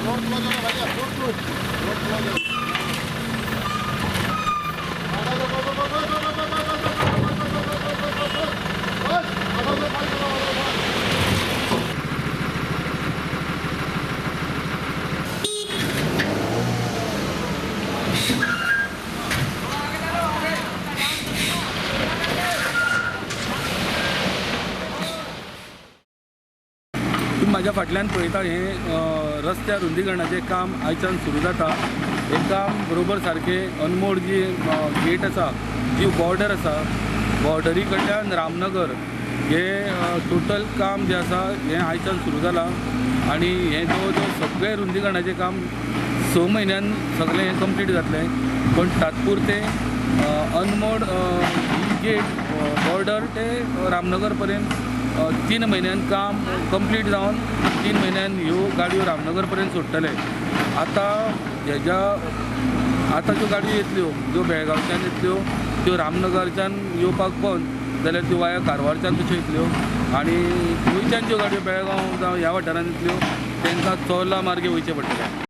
Road close हो भैया, road close, road close हो। म्हाज्या फाटल्यान पळयता हें रस्त्या रुंदीकरणाचें काम आयच्यान सुरू जाता। हें काम बरोबर सारकें अनमोड जी गेट आसा, जी बॉर्डर आसा, बॉर्डरी कडल्यान रामनगर हे टोटल काम जें आसा हें आयच्यान सुरू जालां आनी हें जवळ जवळ सगळें रुंदीकरणाचें काम 6 म्हयन्यान सगळें हें कंप्लीट जातलें। पण तात्पुरतें अनमोड गेट बॉर्डर ते रामनगर पर्यंत 3 म्हयन्यान काम कंप्लीट जावन 3 म्हयन्यान ह्यो गाडयो रामनगर पर्यंत सोडटले। आतां हेज्या आतां ज्यो गाडयो येतल्यो, ज्यो बेळगांवच्यान येतल्यो त्यो रामनगरच्यान येवपाक बंद जाल्यार त्यो वाया कारवारच्यान तश्यो येतल्यो आनी गोंयच्यान ज्यो गाडयो बेळगांव जावं ह्या वाठारान येतल्यो तांकां चोर्ला मार्गे वयचें पडटलें।